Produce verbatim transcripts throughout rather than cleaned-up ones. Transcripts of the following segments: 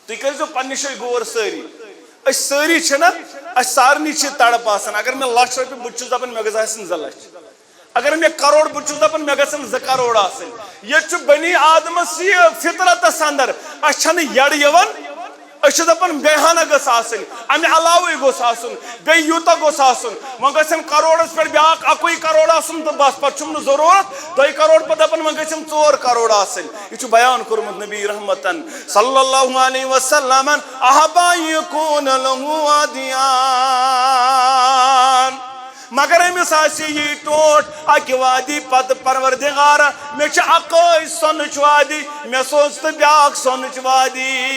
تُہۍ کٔرۍزیو پننہِ جایہِ غور سٲری۔ أسۍ سٲری چھِنہ، اَسہِ سارنٕے چھِ تڑپ آسان۔ اگر مےٚ لچھ رۄپیہِ، بہٕ تہِ چھُس دپان مےٚ گژھِ آسٕنۍ زٕ لچھ۔ اگر مےٚ کرور، بہٕ تہِ چھُس دپان مےٚ گژھن زٕ کرور آسٕنۍ۔ ییٚتہِ چھُ بنی آدمس یہِ فطرتس اندر، اَسہِ چھنہٕ یڑ یِوان۔ أسۍ چھِ دپان بیٚیہِ ہنا گٔژھ آسٕنۍ، امہِ علاوٕے گوٚژھ آسُن، بیٚیہِ یوٗتاہ گوٚژھ آسُن۔ وۄنۍ گژھن کرورس پٮ۪ٹھ بیاکھ اکُے کرور آسُن تہٕ بس، پتہٕ چھُم نہٕ ضروٗرت دۄیہِ کرور، پتہٕ دپان وۄنۍ گژھن ژور کرور آسٕنۍ۔ یہِ چھُ بیان کوٚرمُت نبی رحمتن صلی اللہ علیہ وسلمن، احبا یکون لہ وادیان۔ مگر أمِس آسہِ یی ٹوٹھ اکہِ وادی پتہٕ، پروردگارا، مےٚ چھِ اکٲے سۄنٕچ وادی، مےٚ سوز تہٕ بیاکھ سۄنٕچ وادی۔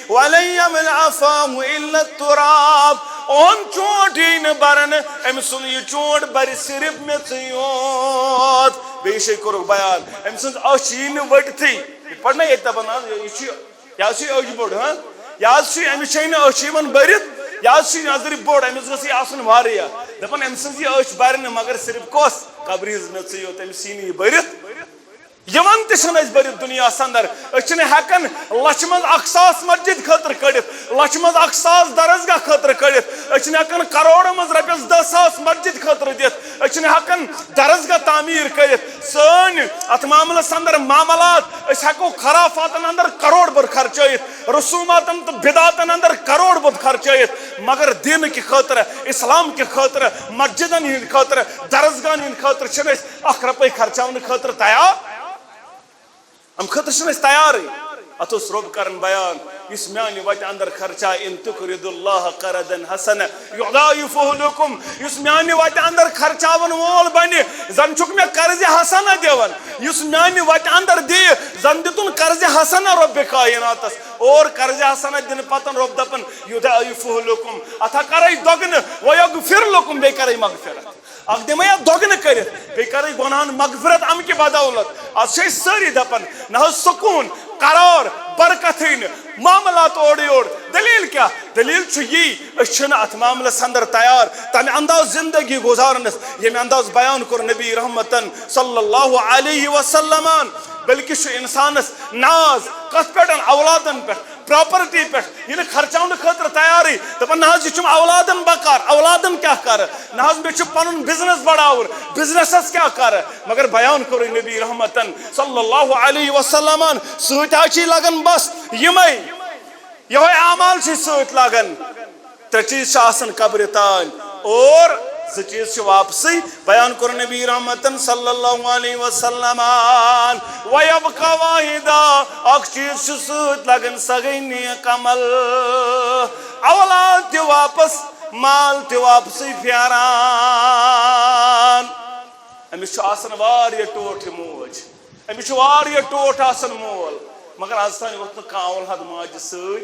ولن یملأ فاه الا التراب۔ اوٚہُن چونٹ یی نہٕ برنہٕ، أمۍ سُنٛد یہِ چونٹ برِ صرف میٚژٕے یوت۔ بیٚیہِ جایہِ کوٚرُکھ بیان، أمۍ سٕنٛز أچھ یی نہٕ ؤٹتھٕے۔ یِتھ پٲٹھۍ نہ ییٚتہِ دپان آز، یہِ چھُ، یہِ حظ چھُ أچھ بوٚڑ، ہاں؟ یہِ حظ چھُ، أمِس چھے نہٕ أچھ یِوان بٔرِتھ، یہِ حظ چھُ نظرِ بوٚڑ، أمِس گٔژھ یہِ آسُن واریاہ۔ دپان أمۍ سٕنٛز یہِ أچھ برِ نہٕ، مگر صرف کۄس؟ قبرِ ہٕنٛز میٚژٕے یوت، أمِس یی نہٕ یہِ بٔرِتھ۔ یِوان تہِ چھِنہٕ أسۍ بٔرِتھ دُنیاہَس اندر۔ أسۍ چھِنہٕ ہٮ۪کان لَچھِ منٛز اَکھ ساس مسجد خٲطرٕ کٔڑِتھ، لَچھِ منٛز اَکھ ساس درسگاہ خٲطرٕ کٔڑِتھ۔ أسۍ چھِنہٕ ہٮ۪کان کَروڑَن منٛز رۄپیَس دَہ ساس مسجد خٲطرٕ دِتھ۔ أسۍ چھِنہٕ ہٮ۪کان درسگاہ تعمیٖر کٔرِتھ۔ سٲنۍ اَتھ معاملَس اندر معاملات، أسۍ ہٮ۪کو خرافاتَن اندر کَروڑ بٔر خرچٲیِتھ، رسوماتَن تہٕ بدعاتَن اندر کَروڑ بٔر خرچٲیِتھ، مگر دیٖنہٕ کہِ خٲطرٕ، اِسلام کہِ خٲطرٕ، مسجدَن ہِنٛدِ خٲطرٕ، درسگاہَن ہِنٛدِ خٲطرٕ چھِنہٕ أسۍ اکھ رۄپے خرچاونہٕ خٲطرٕ تیار۔ امہِ خٲطرٕ چھِنہٕ أسۍ تیارٕے۔ اتھ اوس رۄب کران بیان، یُس میانہِ وتہِ اندر خرچا، ان تقرضوا الله قرضا حسنا يضاعفه لكم، یُس میانہِ وتہِ اندر خرچاون وول بنہِ، زن چھُکھ مےٚ قرض حسنہ دِوان۔ یُس میانہِ وتہِ اندر دِیہِ، زن دِتُن قرض حسنہ رۄبِ کائناتس۔ اور قرض حسنہ دِنہٕ پتن رۄب دپان، يضاعفه لكم، اتھ ہا کرے دۄگنہٕ، ويغفر لكم، بیٚیہِ کرے مغفرت۔ اکھ دِمے اتھ دۄگنہٕ کٔرِتھ، بیٚیہِ کرے گۄناہن مغفرت امہِ کہِ بدولت۔ از چھِ أسۍ سٲری دپان، نہ حظ سکوٗن، قرار، برکتھٕے نہٕ، معاملات اورٕ یور۔ دلیل کیٛاہ؟ دلیل چھُ یی، أسۍ چھِنہٕ اتھ معاملس اندر تیار تمہِ انداز زندگی گُزارنس، ییٚمہِ انداز بیان کوٚر نبی رحمتن صلی اللہ علیہ وسلمن۔ بلکہِ چھُ انسانس ناز کتھ پٮ۪ٹھ؟ اولادن پٮ۪ٹھ۔ پراپرٹی پٮ۪ٹھ یہِ نہٕ خرچاونہٕ خٲطرٕ تیارٕے، دَپان، نہ حظ، یہِ چھُم اولادن بکار، اولادن کیٛاہ کَرٕ؟ نہ حظ، مےٚ چھُ پَنُن بِزنِس بَڑاوُن، بِزنِسَس کیٛاہ کَرٕ؟ مگر بیان کوٚرُے نبی رحمتن صلی اللہ علیہ وسلمن، سۭتۍ حظ چھِ لَگان بَس یِمَے، یِہوٚے اعمال چھِ سۭتۍ لَگان۔ ترٛےٚ چیٖز چھِ آسان قبرِ تام اور زٕ چیٖز چھِ واپسٕے۔ بیان کوٚر نبی رحمتن صلی اللہ علیہ وسلمن، وَيَبْقَى وَاحِدًا، اکھ چیٖز چھُ سۭتۍ لگان، سۄ گٔے نیک عمل۔ اولاد تہِ واپس، مال تہِ واپسٕے پھیران۔ أمِس چھُ آسان واریاہ ٹوٹھ یہِ موج، أمِس چھُ واریاہ ٹوٹھ آسان مول، مگر از تام ووٚتھ نہٕ کانٛہہ اولاد ماجہِ سۭتۍ۔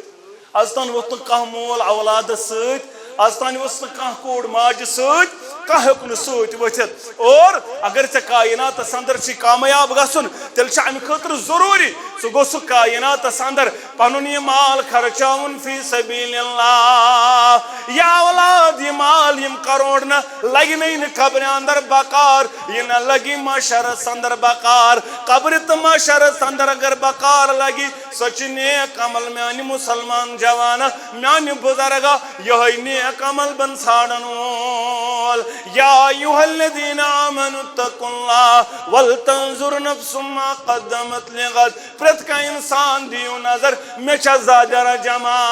از تام ووٚتھ نہٕ کانٛہہ مول اولادس سۭتۍ، از تام ووٚتھ نہٕ کانٛہہ کوٗر ماجہِ سۭتۍ، کانٛہہ ہیوٚک نہٕ سۭتۍ ؤتھِتھ۔ اور اگر ژےٚ کایناتس اندر چھُے کامیاب گژھُن، تیٚلہِ چھُ امہِ خٲطرٕ ضروٗری ژٕ گوٚژھ سُہ کایناتس اندر پنُن یہِ مال خرچاوُن فی سبیل اللہ۔ یہِ اولاد، یہِ مال، یِم کروڑ نہ لگہِ نہٕ یہِ نہٕ قبرِ اندر بکار، یہِ نہ لگہِ محشرس اندر بکار۔ قبرِ تہٕ محشرس اندر اگر بکار لگہِ، سۄ چھِ نیک عمل میانہِ مسلمان جوانا، میانہِ بزرگا، یہے نیک عمل بن ژھانڈن وول۔ یا ایھا الذین آمنوا اتقوا اللہ ولتنظر نفس ما قدمت لغد۔ پرٛٮ۪تھ کانٛہہ انسان دِیِو نظر، مےٚ چھا زیادٕ جمع۔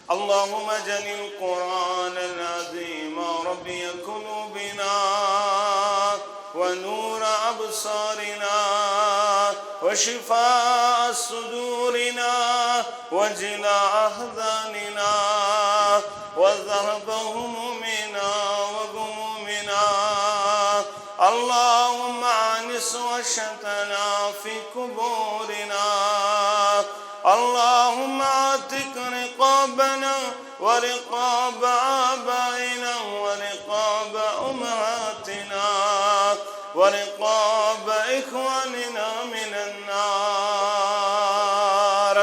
اللهم اجعل القرآن العظيم ربيع قلوبنا ونور أبصارنا وشفاء صدورنا وجلاء أحزاننا وذهب همومنا وغمومنا. اللهم آنس وحشتنا في قبورنا. اللهم اعتق رقابنا ورقاب آبائنا ورقاب أمهاتنا ورقاب إخواننا من النار.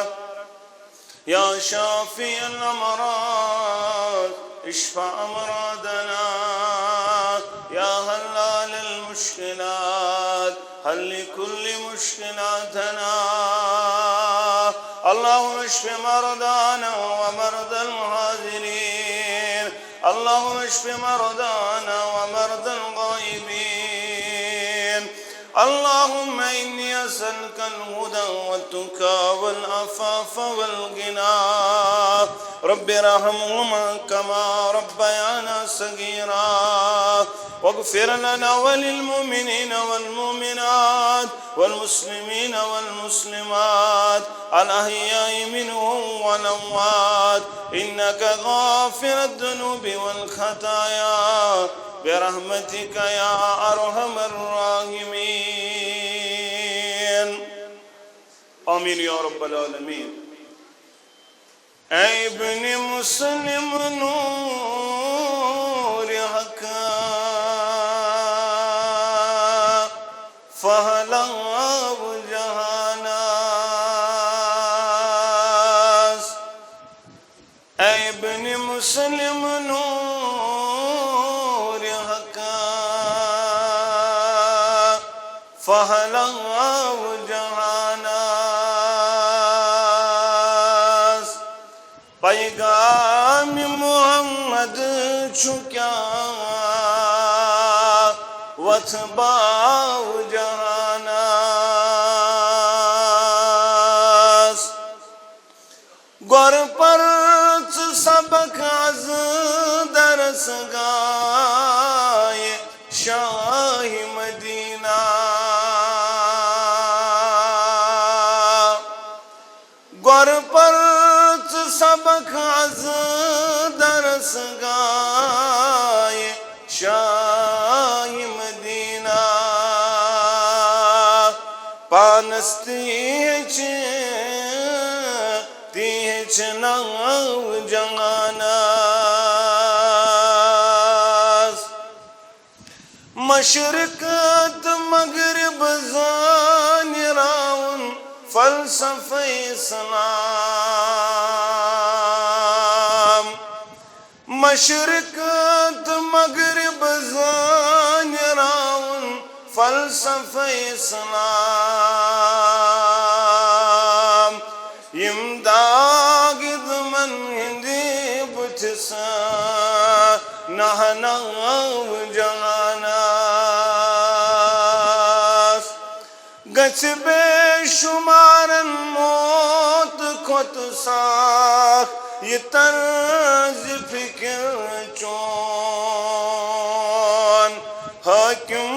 يا شافي الأمراض، اشف أمراضنا. يا حلال المشكلات، حل كل مشكلاتنا. اللهم اشف مرضانا ومرضى الحاضرين. اللهم اشف مرضانا ومرضى الغائبين. اللهم إني أسألك الهدى والتقى والعفاف والغنى. رب ارحمهما كما ربيانا صغيرا. واغفر لنا وللمؤمنين والمؤمنات والمسلمين والمسلمات الأحياء منهم والأموات إنك غافر الذنوب والخطايا برحمتك يا أرحم الراحمين. آمين يا رب العالمين. اے ابن مسلم نور حق، فہلاو جہانس۔ اے ابن مسلم نور حق، فہلاو جہانس۔ پیغام محمد چھُ کیٛاہ وۄتھباو جہانس۔ گۄر پر ژٕ سبق از درس گاہ شاہ مدینہ۔ گۄر پر ژٕ سبق از درس گاہ شاہ مدینہ۔ پانس تہِ ہیٚچھ، تہِ ہیٚچھناو جہانس۔ مشرق تہٕ مغرب زٲنۍ راوُن فلسفہ اسلام۔ مشرق تہٕ مغرب زٲنۍ راوُن فلسفہ اسلام۔ یِم داغ دِمن ہٕنٛدِ بُتھِ سہناو جہانس۔ گژھِ بے شمارن موت کھۄتہٕ سخ یہِ طرز فکر چون۔ حٲکِم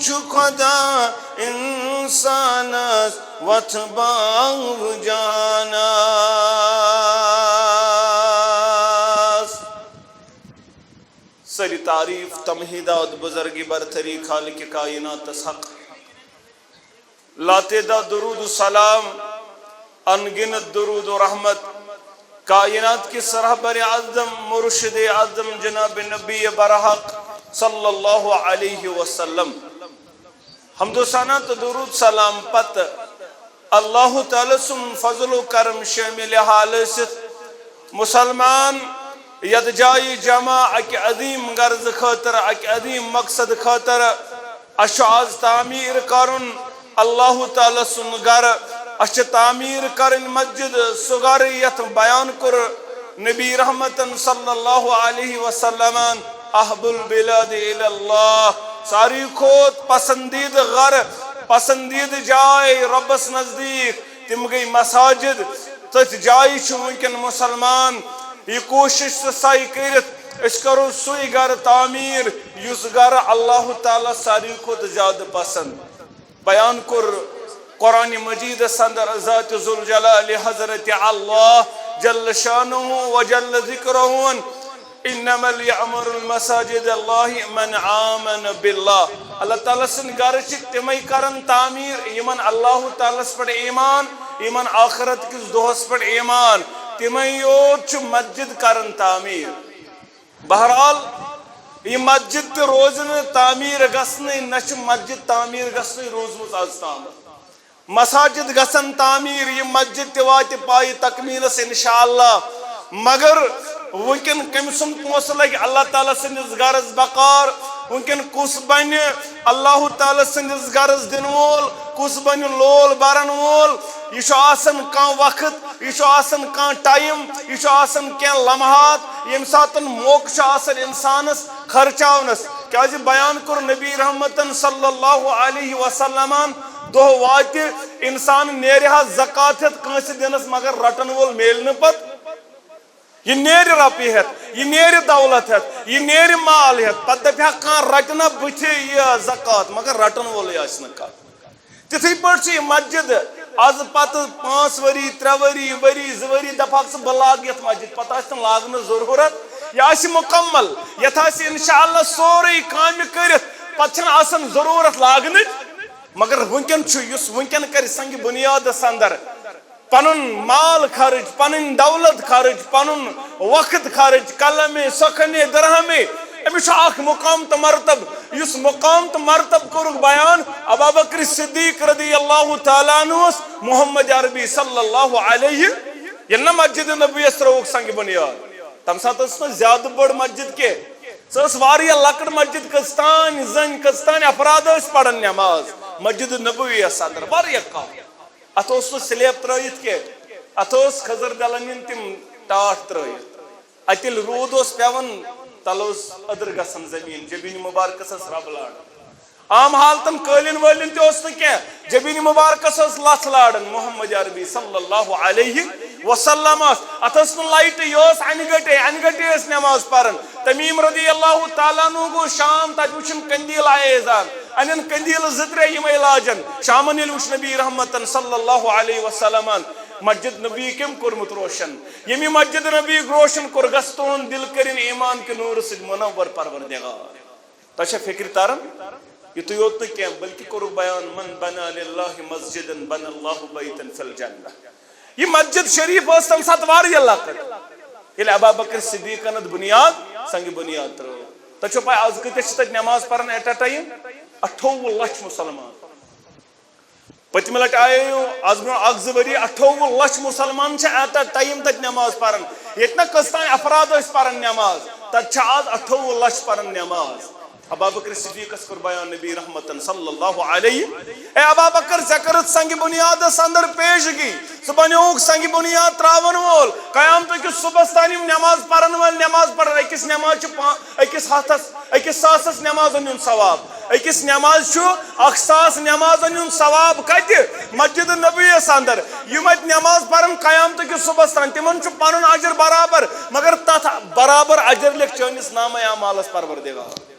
چھُ خۄدا اِنسانس وۄتھباو جہانس۔ سٲری تعریف، تمہیدات، بزرگی، برتری خالق کائناتس حق۔ لاتعداد درود و سلام، ان گنت درود و رحمت کائنات کِس رہبر اعظم مرشد اعظم جناب نبی برحق صلی اللہ علیہ وسلم۔ حمد و ثنا تہٕ درود سلام پتہٕ اللہ تعالیٰ سُنٛد فضل و کرم شٲمِل حال ٲسِتھ، مسلمان یتھ جایہِ جمع اکہِ عظیم غرض خٲطرٕ، اکہِ عظیم مقصد خٲطرٕ۔ اسہِ چھُ آز تعمیٖر کرُن اللہ تعالیٰ سُنٛد گرٕ۔ اسہِ چھِ تعمیٖر کرٕنۍ مسجد، سُہ گرٕ یتھ بیان کوٚر نبی رحمتن صلی اللہ علیہ وسلمن، احب البلاد الی اللہ، ساروی کھۄتہٕ پسندیدٕ گرٕ، پسندیدٕ جاے رۄبس نزدیٖک، تِم گٔے مساجد۔ تٔتھۍ جایہِ چھُ وٕنکیٚن مسلمان یہِ کوٗشش تہٕ سعی کٔرِتھ، أسۍ کرو سُے گرٕ تعمیٖر یُس گرٕ اللہ تعالیٰ ساروی کھۄتہٕ زیادٕ پسند۔ بیان کوٚر قرآن مجیدس اندر ذات ذوالجلال حضرت اللہ جل شانہ و جل ذکرہ، انما یعمر مساجد اللہ من آمن باللہ۔ اللہ تعالیٰ سٕنٛدۍ گرٕ چھِ تِمے کران تعمیٖر یِمن اللہ تعالیٰ ہس پٮ۪ٹھ ایمان، یِمن آخرت کِس دۄہس پٮ۪ٹھ ایمان، تِمے یوت چھِ مسجد کران تعمیٖر۔ بہرحال، یہِ مسجد تہِ روزِ نہٕ تعمیٖر گژھنٕے، نہ چھِ مسجد تعمیٖر گژھنٕے روٗزمٕژ از تام۔ مساجد گژھن تعمیٖر، یہِ مسجد تہِ واتہِ پایہِ تکمیٖلس انشاءاللہ۔ مگر وٕنکیٚن کٔمۍ سُنٛد پونٛسہٕ لگہِ اللہ تعالیٰ سٕنٛدِس گرس بکار؟ وٕنکٮ۪ن کُس بنہِ اللہ تعالیٰ سٕنٛدِس گرس دِنہٕ وول، کُس بنہِ لول برن وول؟ یہِ چھُ آسان کانٛہہ وقت، یہِ چھُ آسان کانٛہہ ٹایم، یہِ چھُ آسان کینٛہہ لمحات، ییٚمہِ ساتہٕ موقعہٕ چھُ آسان انسانس خرچاونس۔ کیازِ بیان کوٚر نبی رحمتن صلی اللہ علیہ وسلمن، دۄہ واتہِ انسان نیرِ ہا زکات ہٮ۪تھ کٲنٛسہِ دِنس، مگر رٹن وول میلہِ نہٕ پتہٕ۔ یہِ نیرِ رۄپیہِ ہٮ۪تھ، یہِ نیرِ دولت ہٮ۪تھ، یہِ نیرِ مال ہٮ۪تھ، پتہٕ دپہِ ہا کانٛہہ، رٹہِ نہ بٕتھِ یہِ زکات، مگر رٹن وولٕے آسہِ نہٕ کانٛہہ۔ تِتھٕے پٲٹھۍ چھِ یہِ مسجد، از پتہٕ پانٛژھ ؤری، ترٛےٚ ؤری، ؤری، زٕ ؤری دپہٕ ہاکھ ژٕ، بہٕ لاگہٕ یتھ مسجد، پتہٕ آسہِ نہٕ لاگنٕچ ضروٗرت، یہِ آسہِ مکمل، یتھ آسہِ انشاءاللہ سورُے کامہِ کٔرِتھ، پتہٕ چھنہٕ آسان ضروٗرت لاگنٕچ۔ مگر وٕنکٮ۪ن چھُ، یُس وٕنکٮ۪ن کرِ سنگ بنیادس اندر پنُن مال خرٕچ، پنٕنۍ دولت خرٕچ، پنُن وقت خرٕچ، قلمِ سخنِ درہمِ، أمِس چھُ اکھ مقام تہٕ مرتب، یُس مقام تہٕ مرتب کوٚرُکھ بیان ابابکر صدیق رضی اللہ تعالیٰ عنہ اوس محمد عربی صلی اللہ علیہ، ییٚلہِ نہ مسجد نبویس ترٲوٕکھ سنگ بنیاد۔ تمہِ ساتہٕ ٲس نہٕ زیادٕ بٔڑ مسجد کینٛہہ، سۄ ٲس واریاہ لۄکٕٹ مسجد، کٔژتانۍ زٔنۍ، کٔژتانۍ افراد ٲسۍ پران نماز مسجد نبویس اندر، واریاہ کم۔ اتھ اوس نہٕ سلیب ترٲیِتھ کینٛہہ، اتھ اوس خضر دلن ہٕنٛدۍ تِم ٹاٹھ ترٲیِتھ۔ اتہِ ییٚلہِ روٗد اوس پٮ۪وان، تلہٕ اوس أدٕر گژھان زٔمیٖن، جبیٖن مُبارکس ٲس رب لاران۔ عام حالتن قٲلیٖن وٲلیٖن تہِ اوس نہٕ کینٛہہ، جبیٖن مُبارکس ٲس لژھ لاران۔ محمد عربی صلی اللہ علیہ وسلم ٲس، اتھ ٲس نہٕ لایٹٕے، یہِ اوس انہِ گٔٹے، انہِ گٔٹے ٲسۍ نماز پران۔ تمیم رضی اللہ تعالیٰ عنہ گوٚو شام، تتہِ وٕچھُن قندیل آیے زان، انن قندیل زٕ ترٛےٚ یِمے لاجن۔ شامن ییٚلہِ وٕچھ نبی رحمتن صلی اللہ علیہ وسلمن مسجد نبی کٔمۍ کوٚرمُت روشن، ییٚمہِ مسجد نبی روشن کوٚر، گژھ تُہُنٛد دِل کٔرِن ایمان کہِ نوٗرٕ سۭتۍ منور پروردگار۔ تۄہہِ چھا فکرِ تران؟ یُتُے یوت نہٕ کینٛہہ، بلکہِ کوٚرُکھ بیان، "من بنى لله مسجدا بنى الله بيتا في الجنة۔" یہِ مسجد شریف ٲس تمہِ ساتہٕ واریاہ لۄکٕٹ۔ ییٚلہِ ابا بکر صدیقن اتھ بُنیاد، سنگِ بُنیاد ترٲو۔ تۄہہِ چھو پاے، از کۭتیاہ چھِ تتہِ نماز پران at a time؟ اَٹھووُہ لچھ مسلمان۔ پٔتمہِ لٹہِ آیے، از برونٛہہ اکھ زٕ ؤری، اَٹھووُہ لچھ مسلمان چھِ at a time تتہِ نماز پران۔ ییٚتہِ نہ کٔژ تام افراد ٲسۍ پران نماز، تتہِ چھِ از اَٹھووُہ لچھ پران نماز۔ ابا بکر صدیقس کوٚر بیان نبی رحمتن صلی اللہ علیہ، "اے ابا بکر، ژےٚ کٔرٕتھ سنگِ بُنیادس اندر پیشگی، ژٕ بنیووُکھ سنگِ بُنیاد تراون وول، قیامتہٕ کِس صبحس تام یِم نماز پرن وٲلۍ نماز پرن، أکِس نماز چھُ پا-، أکِس ہتس، أکِس ساسس نمازن ہُنٛد ثواب، أکِس نماز چھُ اکھ ساس نمازن ہُنٛد ثواب کتہِ؟ مسجد نبویس اندر۔ یِم اتہِ نماز پرن قیامتہٕ کِس صبحس تام، تِمن چھُ پنُن اجر برابر، مگر تتھ برابر اجر لیکھ چٲنِس نامہ اعمالس پروردگار۔"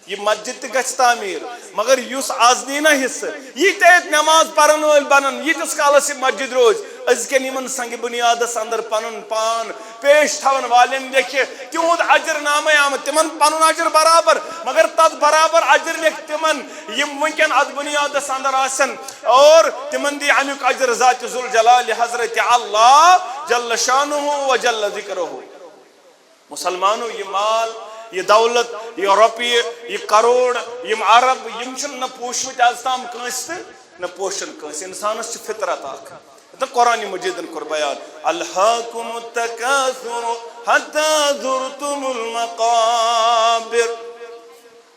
یہِ مسجد تہِ گژھِ تعمیٖر، مگر یُس از نی نہ حصہٕ، ییٖتیٛاہ ییٚتہِ نماز پرن وٲلۍ بنن، ییٖتِس کالس یہِ مسجد روزِ، أزکٮ۪ن یِمن سنگِ بُنیادس اندر پنُن پان پیش تھاون والٮ۪ن لیکھِ تِہُنٛد اجر نامے آمد، تِمن پنُن اجر برابر، مگر تتھ برابر اجر لیکھِ تِمن، یِم وٕنکٮ۪ن اتھ بُنیادس اندر آسن، اور تِمن دی امیُک اجر ذات ذوالجلال حضرت اللہ جل شانہ و جل ذکرہ۔ مسلمانو، یہِ مال، یہِ دولت، یہِ رۄپیہِ، یہِ کروڑ، یِم ارب، یِم چھِنہٕ نہ پوٗشمٕتۍ از تام کٲنٛسہِ تہٕ نہ پوشن کٲنٛسہِ۔ انسانس چھِ فطرت اکھ۔ تہٕ قرآن مجیدن کوٚر بیان، "الہاکم التکاثر حتی زرتم المقابر۔"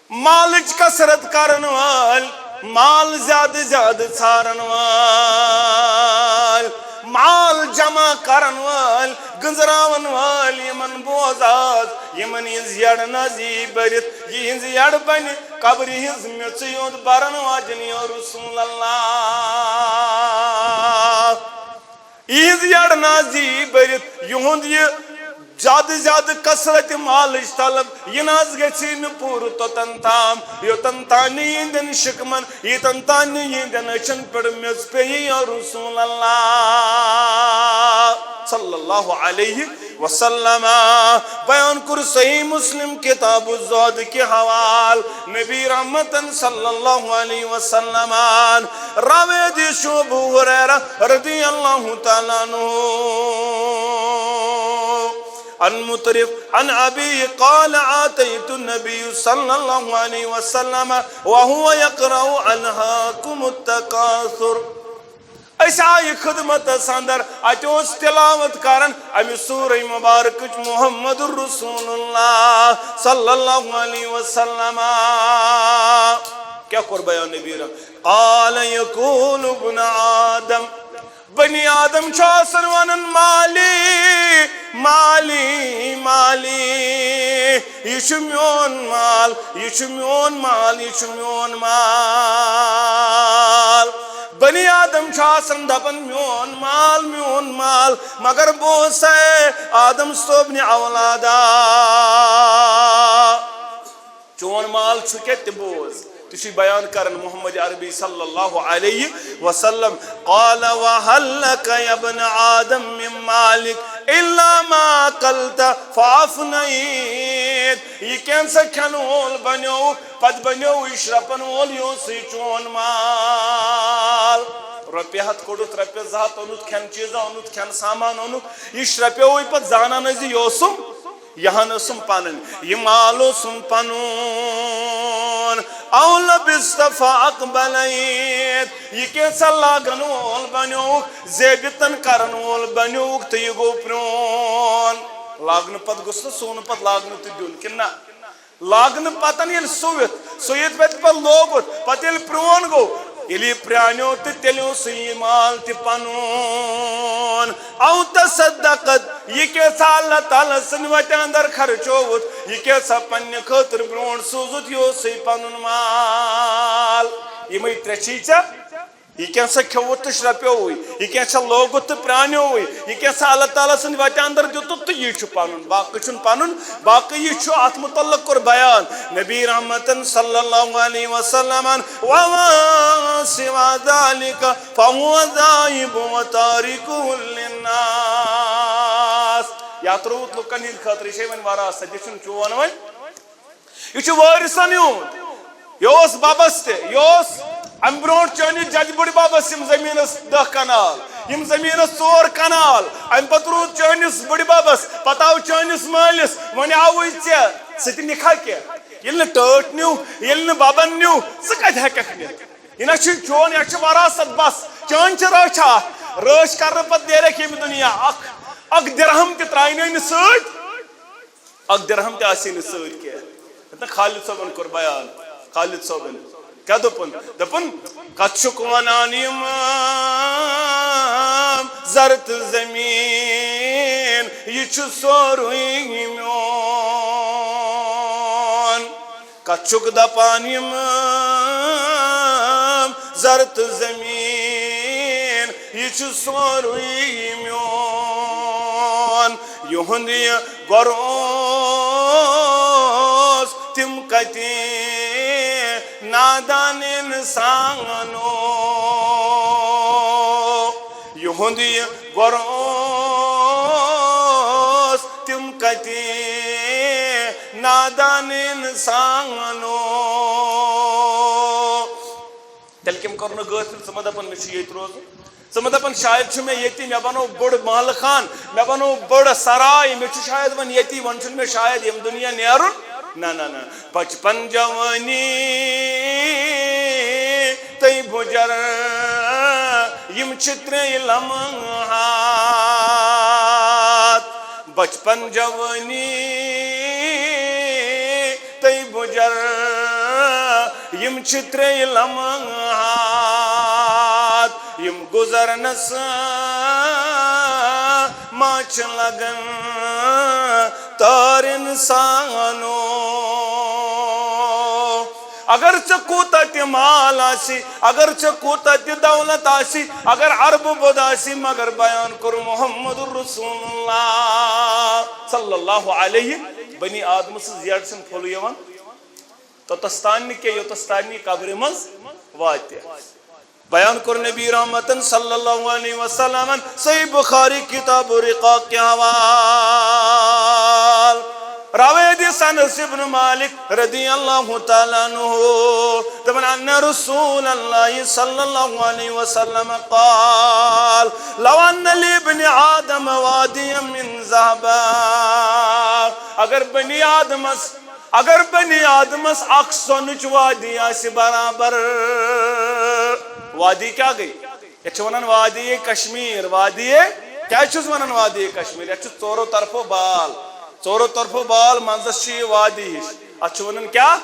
مالٕچ کثرت کرن وٲلۍ، مال زیادٕ زیادٕ ژھارن وٲلۍ، مال جمع کرن وٲلۍ، گٔنزراون وٲلۍ، یِمن بوز از، یِمن یِہنٛز یٔڈ نہ زی بٔرِتھ، یِہنٛز یٔڈ بنہِ قبرِ ہٕنٛز میٚژٕے یوت برن واجٮ۪ن، یا رسول اللہ۔ یِہنٛز یٔڈ نہ زی بٔرِتھ، یِہُنٛد یہِ زیادٕ زیادٕ کثرت مالٕچ طلب، یہِ نہ حظ گژھِ نہٕ پوٗرٕ توٚتن تام، یوٚتن تام نہٕ یِہنٛدٮ۪ن شِکمن، یوٚتن تام نہٕ یِہنٛدٮ۪ن أچھن پٮ۪ٹھ میٚژ پیٚیہِ، یا رسول اللہ صلی اللہ علیہ وسلم۔ بیان کوٚر صحیح مسلم کتاب الزہد کہِ حوال، نبی رحمتن صلی اللہ علیہ وسلم، راوی حدیث چھُ ابو ہریرہ رضی اللہ تعالیٰ عنہ عن مطرف عن ابی قال، اتیت النبی صلی اللہ علیہ وسلم وهو يقرأ الهاكم التكاثر۔ أسۍ آیہِ خدمتس اندر، اتہِ اوس تلاوت کران امہِ سورہ مبارکٕچ محمد رسول اللہ صلی اللہ علیہ وسلم۔ کیٛاہ کوٚر بیان نبی رحمت؟ قال یقول ابن آدم، بنی آدم چھُ آسان ونان، مالی، مالی، مالی، یہِ چھُ میون مال، یہِ چھُ میون مال، یہِ چھُ میون مال۔ بنی آدم چھُ آسان دپان، میون مال، میون مال، مگر بوز سا آدم صٲبنہِ اولادا، چون مال چھُ کیٛاہ تہِ بوز۔ تہِ چھُ بیان کران محمد عربی صلی اللہ علیہ وسلم۔ قال وهل لك يا ابن آدم من مالك إلا ما أكلت فأفنيت۔ یہِ کینٛژھا کھٮ۪نہٕ وول بنیووُکھ، پتہٕ بنیووُے شرپن وول، یہِ اوسُے چون مال۔ رۄپیہِ ہتھ کوٚڑُتھ، رۄپیہِ زٕ ہتھ اوٚنُتھ، کھٮ۪نہٕ چیٖزا اوٚنُتھ، کھٮ۪نہٕ سامان اوٚنُتھ، یہِ شرپیووُے پتہٕ زانان ٲسۍ زِ یہِ اوسُم، یہِ ہن اوسُم پنُن، یہِ مال اوسُم پنُن۔ او لبست فأقبليت، یہِ کینٛژھا لاگن وول بنیووُکھ، زیبتن کرن وول بنیووُکھ تہٕ یہِ گوٚو پرٛون۔ لاگنہٕ پتہٕ گوٚژھ نہٕ سُوُن پتہٕ لاگنہٕ تہِ دیُن کِنہٕ نہ؟ لاگنہٕ پتن ییٚلہِ سُوِتھ، سُوِتھ پتہٕ پتہٕ لوگُت، پتہٕ ییٚلہِ پرٛون گوٚو، ییٚلہِ یہِ پرٛانیو تہٕ تیٚلہِ اوسُے یہِ مال تہِ پنُن۔ او تصدقت، یہِ کینٛژھا اللہ تعالیٰ سٕنٛدِ وتہِ اندر خرچووُتھ، یہِ کینٛژھا پننہِ خٲطرٕ برٛونٛٹھ سوٗزُتھ، یہِ اوسُے پنُن مال۔ یِمے ترٛےٚ چھی ژےٚ۔ یہِ کینٛژھا کھیوٚوُتھ تہٕ شرپیووُے، یہِ کینٛژھا لوگُتھ تہٕ پرٛانیووُے، یہِ کینٛژھا اللہ تعالیٰ سٕنٛدِ وتہِ اندر دیُتُتھ تہٕ یہِ چھُ پنُن، باقٕے چھُنہٕ پنُن، باقٕے یہِ چھُ۔ اتھ متعلق کوٚر بیان نبی رحمتن صلی اللہ علیہ وسلمن، وما سوى ذلك فهو ذاهب وتاركه للناس۔ یا ترٛووُتھ لُکن ہٕنٛدِ خٲطرٕ، یہِ چھے وۄنۍ وراثت، یہِ چھُنہٕ چون وۄنۍ۔ یہِ چھُ وٲرثن ہُنٛد۔ یہِ اوس ببس تہِ، یہِ اوس امہِ برونٛٹھ چٲنِس جدِ بٕڈِ ببس یِم زٔمیٖنس دَہ کنال، یِم زٔمیٖنس ژور کنال، امہِ پتہٕ روٗد چٲنِس بٕڈِ ببس، پتہٕ آو چٲنِس مٲلِس، وۄنۍ آوُے ژےٚ، ژٕ تہِ نِکھا کینٛہہ؟ ییٚلہِ نہٕ ٹٲٹھۍ نیوٗ، ییٚلہِ نہٕ ببن نیوٗ، ژٕ کتہِ ہٮ۪ککھ نِتھ؟ یہِ نہ چھُے چون، یہِ چھِ وراثت بس، چٲنۍ چھِ رٲچھ اتھ، رٲچھ کرنہٕ پتہٕ نیرکھ ییٚمہِ دُنیا اکھ، اکھ درہم تہِ ترٛاینٲے نہٕ سۭتۍ۔ اکھ درہم تہِ آسی نہٕ سۭتۍ کینٛہہ۔ ییٚتٮ۪ن خالد صٲبن کوٚر بیان، خالد صٲبن کیٛاہ دوٚپُن؟ دوٚپُن، کتھ چھُکھ ونان یِم زر تہٕ زمیٖن، یہِ چھُ سورُے میون۔ کتھ چھُکھ دپان یِم زر تہٕ زمیٖن، یہِ چھُ سورُے میون۔ یِہُنٛد یہِ گۄر اوس تِم کتہِ نادان انسانو۔ یِہُنٛد یہِ گۄر اوس تِم کتہِ نادان انسانو۔ تیٚلہِ کٔمۍ کوٚر نہٕ غٲفِل؟ ژٕ مہ دَپَن مےٚ چھُ ییٚتہِ روزُن، ژٕ مہ دَپَن شاید چھُ مےٚ ییٚتی، مےٚ بَنوو بٔڑ محلہٕ خان، مےٚ بَنوو بٔڑ سراے، مےٚ چھُ شاید وۄنۍ ییٚتی، وۄنۍ چھُنہٕ مےٚ شاید ییٚمہِ دُنیا نیرُن۔ نہ، نہ، نہ۔ بچپن جوانی تہٕ بُجر، یِم چھِ ترٛےٚ لمحات۔ بچپن جوانی تہٕ بُجر، یِم چھِ ترٛےٚ لمحات، یِم گُزرنس ما چھِ لگان تار انسانو۔ اگر ژےٚ کوٗتاہ تہِ مال آسہِ، اگر ژےٚ کوٗتاہ تہِ دولت آسہِ، اگر اربہٕ بوٚد آسہِ، مگر بیان کوٚر محمد رسول اللہ صلی اللہ علیہ، بنی آدمہٕ سٕنٛز زیڈ چھِنہٕ پھوٚلہٕ یِوان توٚتس تام نہٕ کینٛہہ، یوٚتس تام نہٕ یہِ قبرِ منٛز واتہِ۔ بیان کوٚر نبی رحمتن صلی اللہ علیہ وسلمن، صحیح بخاری کتاب الرقاق کے حوال، روایت انس ابن مالک رضی اللہ تعالیٰ عنہ، دپان، ان رسول اللہ صلی اللہ علیہ وسلم قال، لو ان لابن آدم وادیا من ذهب، اگر بنی آدمس اگر بنی آدمس اکھ سۄنٕچ وادی آسہِ برابر، وادی کیٛاہ گٔے؟ یتھ چھِ ونان وادی کشمیر۔ وادی کیازِ چھِس ونان وادی کشمیر؟ یتھ چھُ ژورو طرفو بال، ژورو طرفو بال، منٛزس چھُ یہِ وادی ہِش۔ اتھ چھِ ونان کیٛاہ؟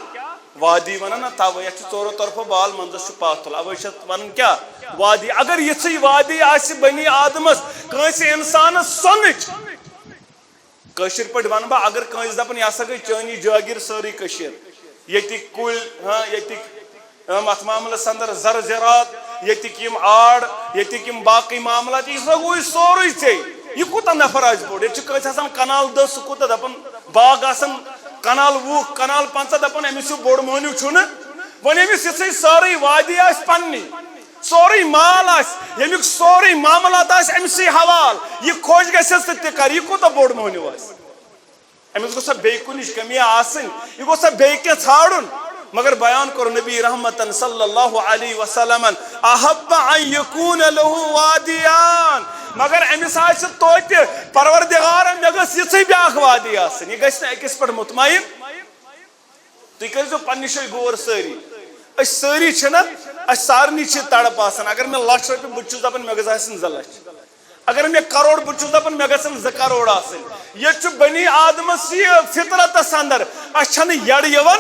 وادی ونان نا توے۔ یتھ چھُ ژورو طرفو بال، منٛزس چھُ پاتھل، اوے چھِ اتھ ونان کیٛاہ؟ وادی۔ اگر یِژھٕے وادی آسہِ بنی آدمس، کٲنٛسہِ انسانس سۄنٕچ، کٲشِر پٲٹھۍ وَنہٕ بہٕ، اگر کٲنٛسہِ دَپَن، "یہِ ہسا گٔے چٲنی جٲگیٖر سٲرٕے کٔشیٖر، ییٚتِکۍ کُلۍ، ہاں، ییٚتِکۍ، ہاں، اَتھ معاملَس اَندَر زر زِرات، ییٚتِکۍ یِم آڑ، ییٚتِکۍ یِم باقٕے معاملات، یہِ ہسا گوٚوُے سورُے ژےٚ۔ یہِ کوٗتاہ نفر آسہِ بوٚڑ؟" ییٚتہِ چھُ کٲنٛسہِ آسان کَنال دَہ، سُہ کوٗتاہ دَپَن، باغ آسَن کَنال وُہ، کَنال پنٛژاہ، دَپَن، "أمِس ہیوٗ بوٚڑ مۄہنیوٗ چھُنہٕ۔" وۄنۍ أمِس یِژھٕے سٲرٕے وادی آسہِ پنٛنی، سورُے مال آسہِ، ییٚمیُک سورُے معاملات آسہِ أمۍ سٕے حوال، یہِ خۄش گژھٮ۪س تہٕ تہِ کَرِ، یہِ کوٗتاہ بوٚڑ مۄہنیوٗ آسہِ؟ أمِس گوٚژھ سا بیٚیہِ کُنِچ کٔمی آسٕنۍ؟ یہِ گوٚژھ سا بیٚیہِ کینٛہہ ژھانٛڈُن؟ مگر بیان کوٚر نبی رحمتن صلی اللہ علیہ وسلمن، "احب ان یکون لہ وادیان"، مگر أمِس آسہِ توتہِ، "پروردگارا، مےٚ گٔژھ یِژھٕے بیٛاکھ وادی آسٕنۍ"، یہِ گژھِ نہٕ أکِس پٮ۪ٹھ مطمئن۔ تُہۍ کٔرۍزیو پنٛنہِ جایہِ غور سٲری۔ أسۍ سٲری چھِنہ، اَسہِ سارنٕے چھِ تڑپ آسان۔ اگر مےٚ لَچھ رۄپیہِ، بہٕ تہِ چھُس دَپان مےٚ گژھِ آسٕنۍ زٕ لَچھ۔ اگر مےٚ کَرور، بہٕ تہِ چھُس دَپان مےٚ گژھن زٕ کَرور آسٕنۍ۔ ییٚتہِ چھُ بنی آدمَس یہِ فطرتَس اندر، اَسہِ چھَنہٕ یَڈ یِوان۔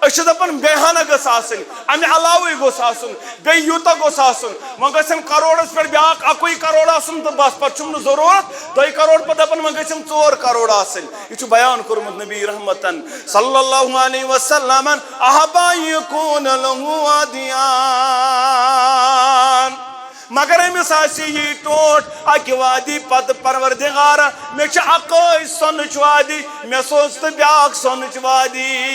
أسۍ چھِ دَپان بیٚیہِ ہنا گٔژھ آسٕنۍ، اَمہِ علاوٕے گوٚژھ آسُن، بیٚیہِ یوٗتاہ گوٚژھ آسُن۔ وۄنۍ گژھن کَرورَس پٮ۪ٹھ بیٛاکھ اَکُے کَرور آسُن تہٕ بَس، پَتہٕ چھُم نہٕ ضروٗرت۔ دۄیہِ کَرور پَتہٕ دَپان وۄنۍ گژھن ژور کَرور آسٕنۍ۔ یہِ چھُ بیان کوٚرمُت نبی رحمتن صلی اللہ علیہ وسلمن، "احب ان یکون لہ وادیان"۔ مگر أمِس آسہِ یی ٹوٹھ اَکہِ وادی پتہٕ، "پروردگارا، مےٚ چھِ اَکٲے سۄنٕچ وادی، مےٚ سوز تہٕ بیٛاکھ سۄنٕچ وادی"۔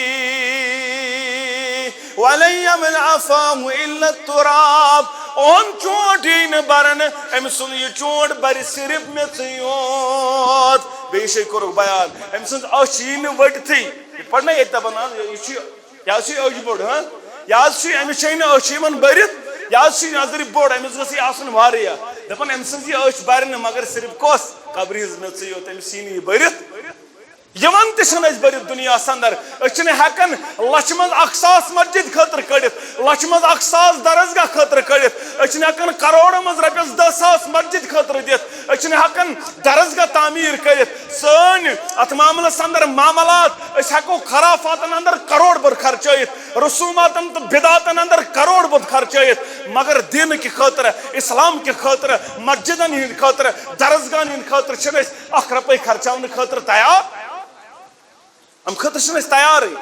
"ولن یملأ فاه الا التراب"، اوٚہن چونٹ یی نہٕ برنہٕ، أمۍ سُنٛد یہِ چونٹ برِ صرف میٚژٕے یوت۔ بیٚیہِ جایہِ کوٚرُکھ بیان، أمۍ سٕنٛز أچھ یی نہٕ ؤٹتھٕے۔ یِتھ پٲٹھۍ نہ ییٚتہِ دَپان، آ، یہِ چھُ، یہِ حظ چھُ أچھ بوٚڑ، ہاں؟ یہِ حظ چھُ، أمِس چھے نہٕ أچھ یِوان بٔرِتھ، یہِ حظ چھُ نظرِ بوٚڑ، أمِس گٔژھ یہِ آسُن واریاہ۔ دَپان، أمۍ سٕنٛز یہِ أچھ بَرِ نہٕ، مگر صرف کۄس؟ قبرِ ہٕنٛز میٚژٕے یوت، أمِس یی نہٕ یہِ بٔرِتھ۔ یِوان تہِ چھِنہٕ أسۍ بٔرِتھ دُنیاہَس اندر۔ أسۍ چھِنہٕ ہٮ۪کان لَچھِ منٛز اَکھ ساس مسجد خٲطرٕ کٔڑِتھ، لَچھِ منٛز اَکھ ساس درسگاہ خٲطرٕ کٔڑِتھ، أسۍ چھِنہٕ ہٮ۪کان کَرورَن منٛز رۄپیَس دَہ ساس مسجد خٲطرٕ دِتھ، أسۍ چھِنہٕ ہٮ۪کان درسگاہ تعمیٖر کٔرِتھ۔ سٲنۍ اَتھ معاملَس اندر معاملات، أسۍ ہٮ۪کو خرافاتَن اندر کَرور بٔر خرچٲیِتھ، رسوٗماتَن تہٕ بدعاتَن اندر کَرور بٔر خرچٲیِتھ، مگر دیٖنہٕ کہِ خٲطرٕ، اِسلام کہِ خٲطرٕ، مسجدَن ہِنٛدِ خٲطرٕ، درسگاہَن ہِنٛدِ خٲطرٕ چھِنہٕ أسۍ اَکھ رۄپَے خرچاونہٕ خٲطرٕ تیار۔ اَمہِ خٲطرٕ چھِنہٕ أسۍ تیارٕے۔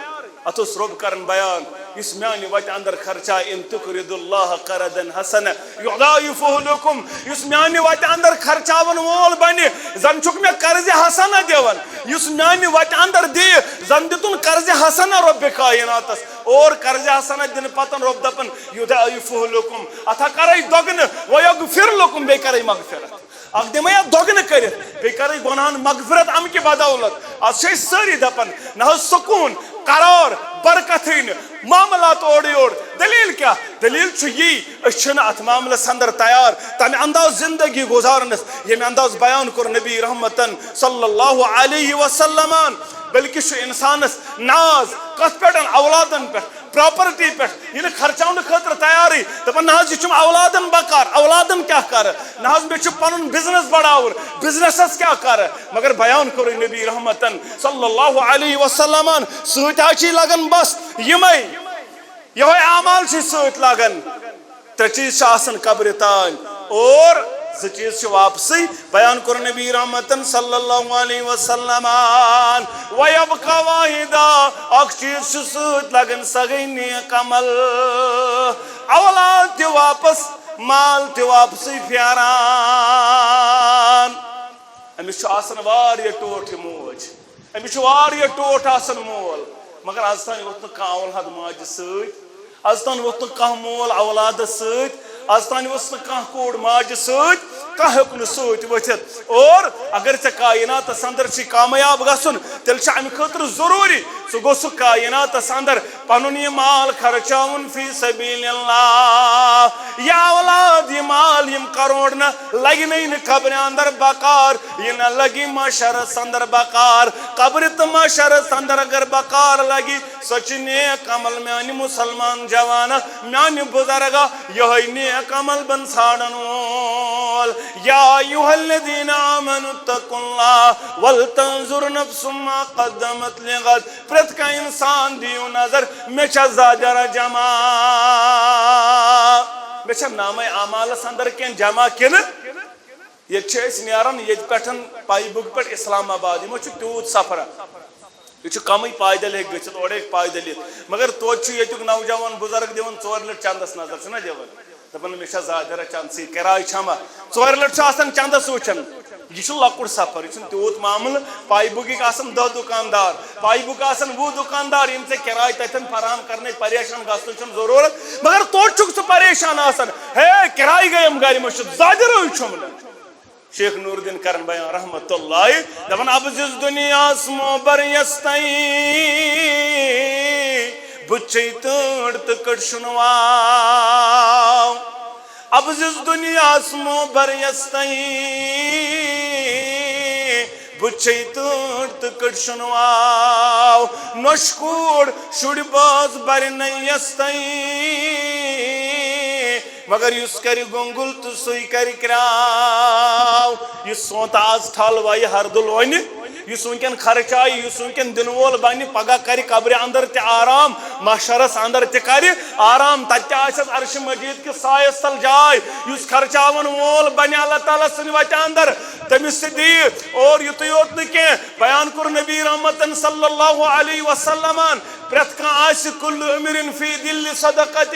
اَتھ اوس رۄب کران بیان، یُس میانہِ وَتہِ اندر خرچاو، "ان تقرضوا الله قرضا حسنا يضاعفه لكم"، یُس میانہِ وَتہِ اندر خرچاون وول بنہِ، زن چھُکھ مےٚ قرض حسنہ دِوان۔ یُس میانہِ وَتہِ اندر دِیہِ، زن دِتُن قرض حسنہ رۄبِ کائناتس۔ اور قرض حسنہ دِنہٕ پتن رۄب دپان، "يضاعفه لكم"، اتھ ہا کرے دۄگنہٕ، "ويغفر لكم"، بیٚیہِ کرے مغفرت۔ اکھ دِمے اتھ دۄگنہٕ کٔرِتھ، بیٚیہِ کرے گۄناہن مغفرت امہِ کہِ بدولت۔ از چھِ أسۍ سٲری دپان، نہ حظ سکوٗن، قرار، برکتھٕے نہٕ، معاملات اورٕ یور۔ دٔلیٖل کیٛاہ؟ دٔلیٖل چھُ یی، أسۍ چھِنہٕ اتھ معاملس اندر تیار تمہِ انداز زندگی گُزارنس، ییٚمہِ انداز بیان کوٚر نبی رحمتن صلی اللہ علیہ وسلمن۔ بلکہِ چھُ انسانس ناز کتھ پٮ۪ٹھ؟ اولادن پٮ۪ٹھ۔ پراپرٹی پٮ۪ٹھ یہِ نہٕ خرچاونہٕ خٲطرٕ تیارٕے، دَپان، "نہ حظ، یہِ چھُم اولادن بکار، اولادن کیٛاہ کَرٕ؟ نہ حظ، مےٚ چھُ پَنُن بِزنِس بَڑاوُن، بِزنِسَس کیٛاہ کَرٕ؟" مگر بیان کوٚرُے نبی رحمتن صلی اللہ علیہ وسلمن، سۭتۍ حظ چھِ لَگان بَس یِمَے، یِہوٚے اعمال چھِ سۭتۍ لَگان۔ ترٛےٚ چیٖز چھِ آسان قبرِ تام اور زٕ چیٖز چھِ واپسٕے۔ بیان کوٚر نبی رحمتن صلی اللہ علیہ وسلمن، "وَيَبْقَى وَاحِدًا"، اکھ چیٖز چھُ سۭتۍ لگان، سۄ گٔے نیک عمل۔ اولاد تہِ واپس، مال تہِ واپسٕے پھیران۔ أمِس چھُ آسان واریاہ ٹوٹھ یہِ موج، أمِس چھُ واریاہ ٹوٹھ آسان مول، مگر از تام ووٚتھ نہٕ کانٛہہ اولاد ماجہِ سۭتۍ۔ از تام ووٚتھ نہٕ کانٛہہ مول اولادس سۭتۍ، از تام ووٚتھ نہٕ کانٛہہ کوٗر ماجہِ سۭتۍ۔ کانٛہہ ہیوٚک نہٕ سۭتۍ ؤتھِتھ۔ اور اگر ژےٚ کائناتس اندر چھُے کامیاب گژھُن، تیٚلہِ چھُ امہِ خٲطرٕ ضروٗری ژٕ گوٚژھ سُہ کائناتس اندر پنُن یہِ مال خرچاوُن فی سبیل اللہ۔ یہِ اولاد، یہِ مال، یِم کروڑ نہ لگہِ نہٕ قبرِ اندر بکار، یہِ نہ لگہِ محشرس اندر بکار۔ قبرِ تہٕ محشرس اندر اگر بکار لگہِ، سۄ چھِ نیک عمل میانہِ مسلمان جوانا، میانہِ بزرگا، یہے نیک عمل بن ژھانڈن وول۔ یا ایھا الذین آمنوا اتقوا اللہ ولتنظر نفس ما قدمت لغد۔ پرٛٮ۪تھ کانٛہہ انسان دِیِو نظر، مےٚ چھا زادیرا جمع، مےٚ چھا نامے اعمالس اندر کینٛہہ جمع کِنہٕ؟ ییٚتہِ چھِ أسۍ نیران ییٚتہِ پٮ۪ٹھ پایہِ بُگہِ پٮ۪ٹھ اسلام آباد، یِمو چھُ تیوٗت سفر۔ یہِ چھُ کمٕے پایدٔلۍ ہیٚکہِ گٔژھِتھ، اورٕ ہیٚکہِ پایدٔلۍ یِتھ۔ مگر توتہِ چھُ ییٚتیُک نوجوان بُزرگ دِوان ژورِ لٹہِ چندس نظر، چھُنہ دِوان؟ دپان، مےٚ چھا زادیرا چند، ژٕے کِراے چھما؟ ژورِ لٹہِ چھُ آسان چندس وٕچھان۔ یہِ چھُ لۄکُٹ سفر، یہِ چھُنہٕ تیوٗت معاملہٕ۔ پایہِ بُگِکۍ آسان دہ دُکاندار، پایہِ بُگہٕ آسان وُہ دُکاندار، یِم ژےٚ کِراے تتٮ۪ن فراہم کرنے، پریشان گژھنٕچ چھَنہٕ ضروٗرت۔ مگر توتہِ چھُکھ ژٕ پریشان آسان، ہے، کِراے گٔیم گرِ، مےٚ چھُ زادیرا چھُم نہٕ۔ شیخ نور الدین کرن بیان رحمت اللہ دپان، اب زِس دُنیاہس مو بر یستئی، بُچھے تٲنٛڈ تہٕ کٔٹ شُنواو۔ اب زِس دُنیاہس مو بر یستئی، بُچھے تٲنٛڈ تہٕ کٔٹ شُنواو۔ نۄش کوٗر شُرۍ بٲژ بر نہ یستئی، مگر یُس کرِ گۄنٛگُل تہٕ سُے کرِ کرٛاو۔ یُس سونٛتہٕ آز ٹھل وایہِ ہردٕ لونہِ، یُس وٕنکٮ۪ن خرچایہِ، یُس وٕنکٮ۪ن دِنہٕ وول بنہِ، پگاہ کرِ قبرِ اندر تہِ آرام، محشرس اندر تہِ کرِ آرام، تتہِ تہِ آسٮ۪س عرشِ مجید کِس سایس تل جاے۔ یُس خرچاون وول بنہِ اللہ تعالیٰ سٕنٛدِ وتہِ اندر، تٔمِس تہِ دِیہِ۔ اور یُتُے یوت نہٕ کینٛہہ، بیان کوٚر نبی رحمتن صلی اللہ علیہ وسلمن، پرٛٮ۪تھ کانٛہہ آسہِ کل امرئ فی ظل صدقتہ،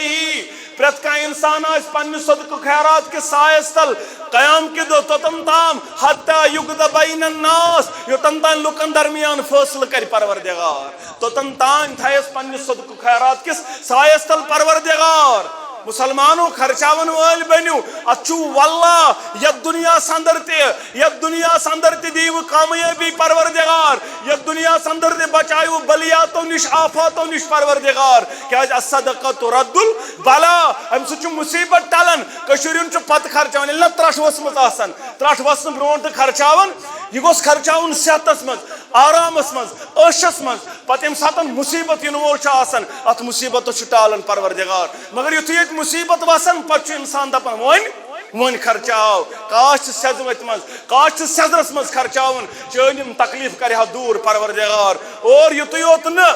پرٛٮ۪تھ کانٛہہ انسان آسہِ پننہِ صدقہٕ خیرات کِس سایس تل قیام کہِ دۄہ توٚتن تام، حتی یقضی بین الناس، یوٚتن تام لُکن درمیان فٲصلہٕ کرِ پروردگار، توٚتن تام تھایس پننہِ صدقہٕ خیرات کِس سایس تل پروردگار۔ مسلمانو، خرچاون وٲلۍ بٔنِو۔ اتھ چھُ واللہ، یتھ دُنیاہس اندر تہِ، یتھ دُنیاہس اندر تہِ دِیِو کامیٲبی پروردگار، یتھ دُنیاہس اندر تہِ بچٲیِو بلیاتو نِش، آفاتو نِش پروردگار۔ کیازِ الصدقۃ ترد البلاء، امہِ سۭتۍ چھُ مصیبت ٹلان۔ کٔشیٖرِ ہُنٛد چھُ پتہٕ خرچاوان، ییٚلہِ نہ ترٛٹھ ؤژھمٕژ آسان، ترٛٹھ ؤژھنہٕ برونٛٹھ تہٕ خرچاوان، یہِ گوٚژھ خرچاوُن صحتس منٛز، آرامس منٛز، عٲشس منٛز۔ پتہٕ ییٚمہِ ساتہٕ مصیبت یِنہٕ وول چھُ آسان، اتھ مصیبتس چھُ ٹالان پروردگار۔ مگر یُتھُے ییٚتہِ مصیبت وسان، پتہٕ چھُ انسان دپان، وۄنۍ، وۄنۍ خرچاو۔ کاش چھِ سیٚزٕ وتہِ منٛز، کاش چھِ سیٚزرس منٛز خرچاوُن، چٲنۍ یِم تکلیف کرِ ہا دوٗر پروردگار۔ اور یُتُے یوت نہٕ،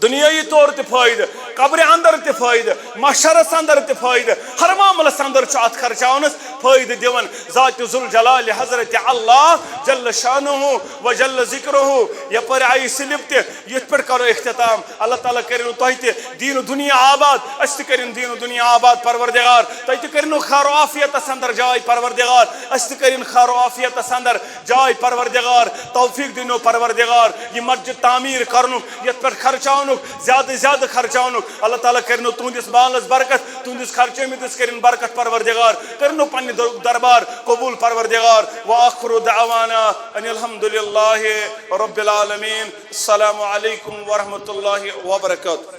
دُنیٲیی طور تہِ فٲیدٕ، قبرِ اندر تہِ فٲیدٕ، محشرس اندر تہِ فٲیدٕ، ہر معاملس اندر چھُ اتھ خرچاونس فٲیدٕ دِوان۔ ذات ذوالجلال حضرت اللہ جل شانہ و جل ذکرہ یپٲرۍ آیہِ سِلپ تہِ، یِتھ پٲٹھۍ کرو اختتام۔ اللہ تعالیٰ کٔرِنو تۄہہِ تہِ دیٖن و دُنیا آباد، أسۍ تہِ کٔرِن دیٖن و دُنیا آباد پروردگار۔ تۄہہِ تہِ کٔرِنو خیر و عافیتس اندر جاے پروردگار، أسۍ تہِ کٔرِن خیر و عافیتس اندر جاے پروردگار۔ توفیق دِنو پروردگار یہِ مسجد تعمیٖر کرنُک، یتھ پٮ۪ٹھ خرچاونُک، زیادٕ زیادٕ خرچاونُک۔ اللہ تعالیٰ کٔرِنو تُہنٛدِس مالس برکت، تُہنٛدِس خرچٲومٕتِس کٔرِن برکت پروردگار، کٔرِنو پننہِ در-، دربار قبول پروردگار۔ وآخر دعوانا ان الحمد للہ رب العالمین۔ السلام علیکم ورحمۃ اللہ وبرکاتہ۔